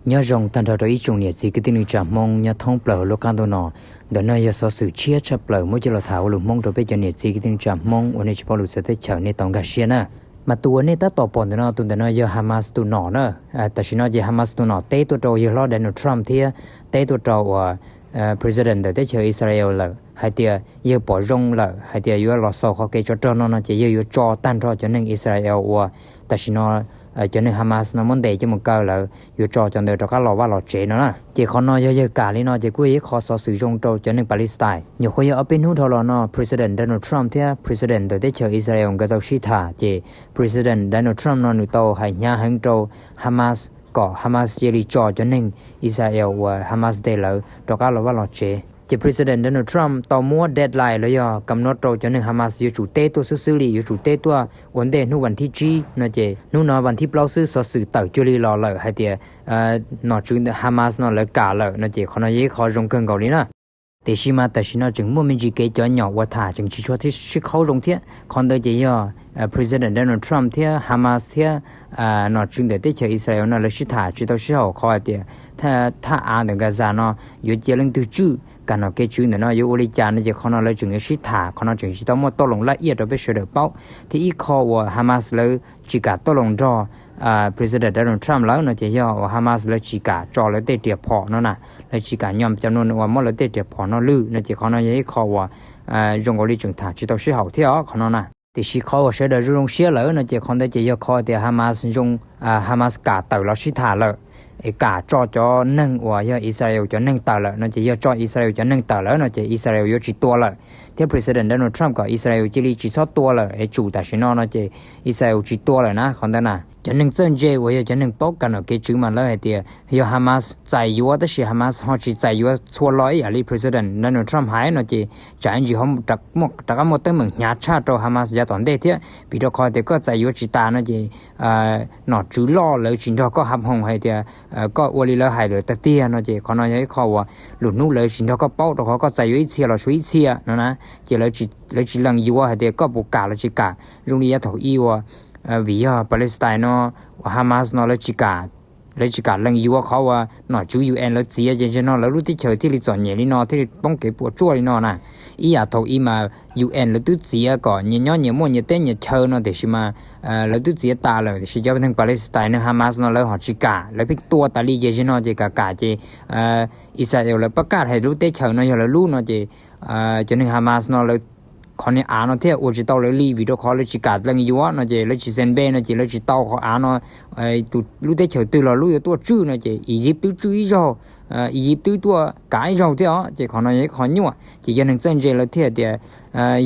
Nyob zoo tag nrho rau ib tsoom niam txiv kwv tij neej tsa Hmoob nyob thoob plaws lub qab ntuj no. Ntawm no yog xov xwm tshiab tshaj plaws muab coj los tham ua lus Hmoob rau peb cov niam txiv kwv tij neej tsa Hmoob uas nej tsis paub lus txawv teb chaws nej tau nkag siab na. Mas tus uas nej tab tom pom ntawm no, tus ntawm no yog Hamas tus nom na. Tam sim no ces Hamas tus nom teb tuaj rau yawg hlob Donald Trump thiab teb tuaj rau uas President ntawm teb chaws Israel lawm hais tias yawg pom zoo lawm hais tias yuav los xaus qhov kev tsov rog no no ces yawg yuav tso tag nrho cov neeg Israel uas tam sim no cov neeg Hamas no muab ntes coj mus kaw lawm, yuav tso cov ntawd rov qab los vaj los tsev no na. Ces qhov no yog yawg kam li no ces kuj yog ib qho xov xwm zoo rau cov neeg Palestine. Nyuam qhuav yog ob peb hnub dhau los no President Donald Trump thiab President ntawm teb chaws Israel nkawd tau sib tham ces President Donald Trump no nws tau hais hnyav heev rau Hamas kom Hamas cia li tso cov neeg Israel uas Hamas ntes lawm rov qab los vaj los tsev. Ces President Donald Trump tau muab deadline los yog kam no rau cov neeg Hamas yuav tsum teb tuaj xwb xwb li, yuav tsum teb tuaj ua ntej hnub vas thib tsib no ces hnub no vas thib plaub xwb xov xwm tawm cuag li los lawm hais tias nom tswv Hamas no lawv kam lawm no ces qhov no yog ib qho zoo kawg nkaus li na. Tiam sis mas tam sim no tseem muaj me ntsis kev cov nyom ua tham tseem tsis tshua sib qhaub zoo thiab. Qhov ntawd ces yog President Donald Trump thiab Hamas thiab nom tswv ntawm teb chaws Israel no lawv sib tham tsis tau sib haum qhov hais tias thaj av ntawm Gaza no yuav cia leej twg tswj, kam nom kev tswv ntawm no yuav ua li cas no ces qhov no lawv tseem yuav sib tham, qhov no tseem tsis tau muaj tau loos laj iaj rau peb sawv daws paub. Thiab ib qho uas Hamas lawv tsis kam tau loos nrog President Donald Trump lawm no ces yog uas Hamas lawv tsis kam tso lawv tej riam phom no na, lawv tsis kam nyom cov no uas muab lawv tej riam phom no lwj no ces qhov no yog ib qho uas zoo nkaus li tseem tham tsis tau sib haum thiab os qhov no na. Tiam sis qhov uas sawv daws zoo zoo siab lawm no ces qhov ntawd ces yog qhov tias Hamas zoo, Hamas kam tawm los sib tham lawm, es kam tso cov neeg uas yog Israel cov neeg tawm lawm no ces yog tso Israel cov neeg tawm lawm no ces Israel yuav tsis tua lawm. Thiab President Donald Trump kom Israel cia li tsis txhob tua lawm es tsum tam sim no no ces Israel tsis tua lawm na qhov ntawd na. Cov neeg txawj ntse uas yog cov neeg paub kam nom kev tswv mas lawv hais tias yog Hamas txais yuav tab sis Hamas ho tsis txais yuav txhua lo ib yam li President Donald Trump hais no ces tsam ib ntsis rov qab muaj teeb meem hnyav tshaj rau Hamas yav tom ntej thiab, vim rau qhov tias koj txais yuav tsis tas no ces nom tswv loj lawv tsis nrog koj hab hoos hais tias koj ua li lawv hais lawm tiag tiag no ces qhov no yog ib qho uas lwm hnub lawv tsis nrog koj paub rau qhov koj txais yuav ib txhia los suav ib txhia no na. Ces lawv tsis lees yuav hais tias koj puas kam los tsis kam. Zoo li yav thaum ub uas vim yog Palestine no, Hamas no lawv tsis kam, lawv tsis kam lees yuav qhov uas nom tswv UN lawv txiav ces ntawm no lawv lub teb chaws thiaj li txom nyem li no thiaj li poob kev puas tsuaj li no na. Ib yam thaum ub mas UN lawv twb txiav kom nyias nyob nyias muaj nyias teb nyias chaw no tiam sis mas lawv twb txiav tas lawm tiam sis cov neeg Palestine neeg Hamas no lawv ho tsis kam, lawv pheej tua tas li ces ntawm no ces kam kam ces Israel lawv pab kaj hais lub teb chaws no yog lawv lub no ces cov neeg Hamas no lawv qhov niag av no thiaj ua tsis tau lawv li vim rau qhov lawv tsis kam lees yuav no ces lawv tsis xes npe no ces lawv tsis tau qhov av no. Tus lub teb chaws twg los lub yuav tuaj tswj no ces Iziv twb tswj ib zaug, Iziv twb tuaj kav ib zaug thiab os ces qhov no yog ib qho nyuaj ces cov neeg txawj ntse lawv thiaj tias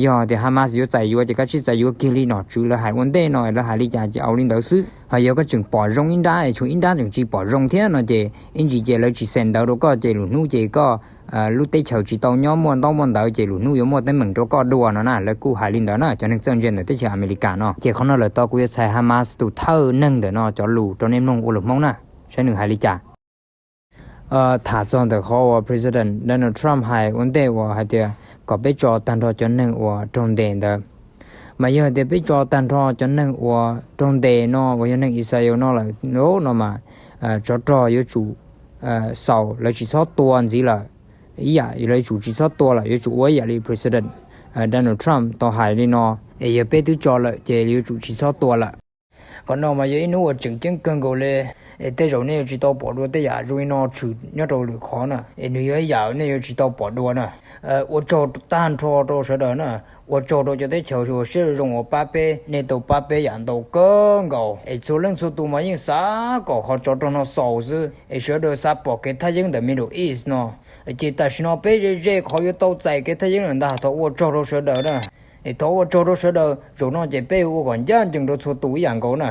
yog tias Hamas yuav txais yuav ces kav tsij txais yuav kiag li nom tswv lawv hais ua ntej no lawv hais li cas ces ua li ntawd xwb. Ho yog koj tseem pom zoo ib nrab es tshuav ib nrab tseem tsis pom zoo thiab no ces ib ntsis ces lawv tsis xes ntawv rau koj ces lwm hnub ces koj lub teb chaws tsis tau nyob muaj ntaub muaj ntawv ces lwm hnub yuav muaj teeb meem rau koj dua no na, lawv kuj hais li ntawd na cov neeg txawj ntse ntawm teb chaws Amelikas no. Ces qhov no lawm tau kuv yuav txhais Hamas tus thawj neeg ntawm no cov lus rau nej mloog ua lus Hmoob na, saib nws hais li cas. Tham txog ntawm qhov uas President Donald Trump hais ua ntej uas hais tias kom peb tso tag nrho cov neeg uas raug ntes ntawd, mas yog tias peb tso tag nrho cov neeg uas raug ntes no uas yog neeg Israel no lawm no mas tsov rog yuav tsum xaus, lawv tsis txhob tua ntxiv lawm. Ib yam lawv yuav tsum tsis txhob tua lawm, yuav tsum ua ib yam li President Donald Trump tau hais li no, es yog peb twb tso lawm ces yuav tsum tsis txhob tua lawm. Qhov no mas yog ib hnub uas tseem ceeb kawg nkaus li, es tej zaum nej yuav tsis tau pom dua tej yam zoo li no tshwm nyob rau lwm qhov na, es nws yog ib yam nej yuav tsis tau pom dua na. Ua tsaug tag nrho rau sawv daws na, ua tsaug rau cov teb chaws uas siab zoo uas pab peb, nej tau pab peb yam ntau kawg nkaus. Es txhua leej txhua tus mas yeej xav kom qhov tsov rog no xaus xwb, es sawv daws xav pom kev thaj yeeb ntawm Middle East no. Ces tam sim no peb ze ze qhov yuav tau txais kev thaj yeeb lawm ntag, thov ua tsaug rau sawv daws na. Es thov ua tsaug rau sawv daws, zaum no ces peb ua kom ncaj ncees rau txhua tus ib yam nkaus na.